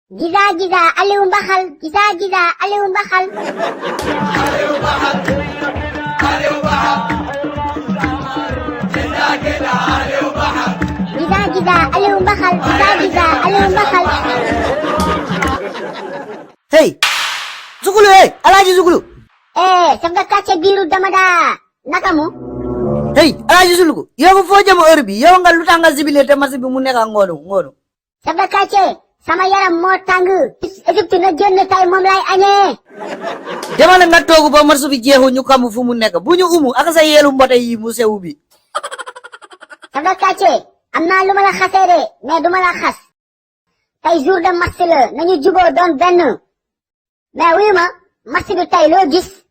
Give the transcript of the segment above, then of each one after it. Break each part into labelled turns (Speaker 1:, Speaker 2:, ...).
Speaker 1: Giza Aliou Mbaxal giza Aliou Mbaxal. Giza Aliou Mbaxal giza Aliou Mbaxal.
Speaker 2: Hey, Souloukhou, hey, Alaaji Souloukhou.
Speaker 1: Chef de quartier biiru Damada naka mu.
Speaker 2: Hey, Alaaji Souloukhou, yow foo jëm heure bi yow nga lu tax nga zibilé te match bi mu nekk ngoonu.
Speaker 1: Chef de quartier sama yaram moo tàng. Égypte na génn tay moom lay añee.
Speaker 2: Demal nga toogu ba match bi jeexu ñu xam fu mu nekk bu ñu umu ak sa yeelu mbote yi mu sew bi.
Speaker 1: Chef de quartier am naa lu ma la xasee de mais du ma la xas. tey jour de match la nañu juboo doon benn. mais wuyu ma match bi tey loo gis.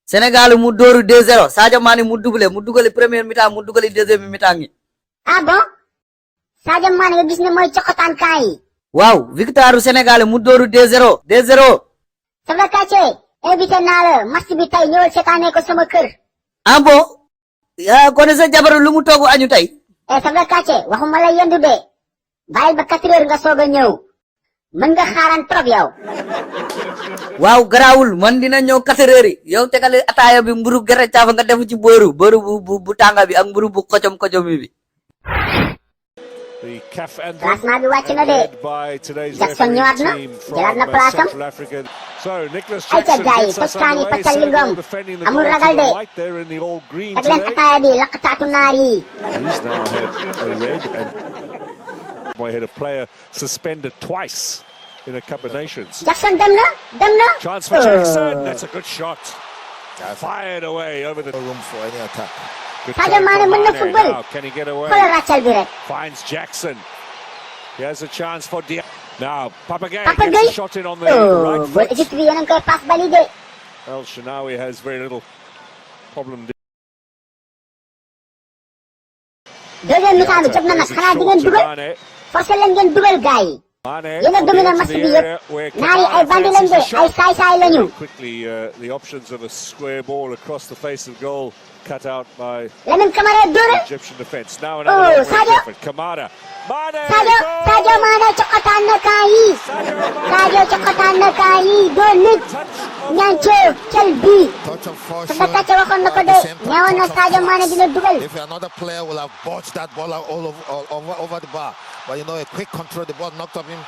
Speaker 2: Sénégal mu dóoru 2-0 Sadio Mané mu dugali première mi-temps mu dugali deuxième mi-temps gi.
Speaker 1: ah bon Sadio Mané nga gis ne mooy coxotaan kaa yi.
Speaker 2: waaw victoire Sénégal mu dóoru 2-0.
Speaker 1: Chef de quartier invité naa la match bi tey ñëwal seetaanee ko sama kër.
Speaker 2: ah bon yaa kon sa jabar lu mu toogu añu tey.
Speaker 1: chef de quartier waxuma la yendu de bàyyil ba 4 heures nga soog a ñëw mën nga xaaraan trop yow.
Speaker 2: waaw garaawul man dina ñëw 4 heures yi yow tegale ataaya bi mburu gerte caafa nga def ci booru bu tànga bi ak mburu bu kocom bi.
Speaker 1: classement bi wàcc na de Jackson ñëwaat na jëlaat na place am. ayca gars yi Toscane patal li ngom amul ragal de teg leen ataaya bi laqataatu naar yi.
Speaker 3: Had a player suspended twice in a Cup of Nations.
Speaker 1: Jackson dem na.
Speaker 3: Chance for Jackson. That's a good shot. Fired away over the room for any attack.
Speaker 1: Sadio Mané mën na football.
Speaker 3: Can he get away?
Speaker 1: xoolal ràccal bi rek.
Speaker 3: Finds Jackson. He has a chance for now Papagay
Speaker 1: Papagay
Speaker 3: gets a shot in on the right
Speaker 1: foot. Égypte bi yéen a ngi koy passe validé.
Speaker 3: El Shanawi has very little problem.
Speaker 1: deuxième mi-temps bi jot na nag xanaa di ngeen dugal. forcé leen ngeen dugal gars yi. yéen a dominé match bi yëpp. naar yi ay bandi lañ de ay saay-saay lañu.
Speaker 3: Quickly, the options of a square ball across the face of goal cut out by
Speaker 1: Lamine Camara dóoral.
Speaker 3: Egyptian defense. Now another
Speaker 1: Sadio
Speaker 3: Kamara.
Speaker 1: Sadio Mané coxotaan na kaa yi. Sadio coxotaan na kaa yi dóor nit. ñaanco cel bii. Chef de quartier waxoon na ko de neewoon na Sadio Mané dina dugal.
Speaker 4: If another player will have botched that ball all over the bar, but you know a quick control, the ball knocked off him,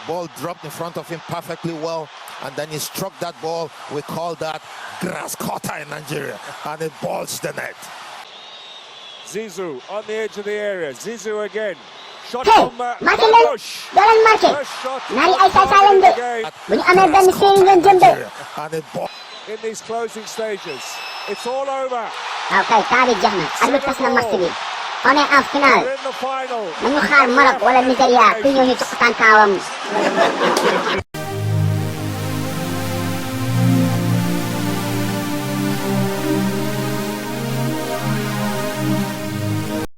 Speaker 4: ball dropped in front of him perfectly well, and then he struck that ball. We call that grass cutter in Nigeria, and it bulged the net.
Speaker 3: Zizou on the edge of the area. Zizou again. Shot
Speaker 1: hey
Speaker 3: from
Speaker 1: marqué leen doo leen marqué naar yi ay saay-saay lañ de bu ñu amee benn série ngeen jëm de.
Speaker 3: In these closing stages, it's all over.
Speaker 1: waaw kay temps bi jeex na arbitre tas na match bi on est en finale nañu xaar Maroc wala Nigéria ku ñëw ñu coxotaan kaawam.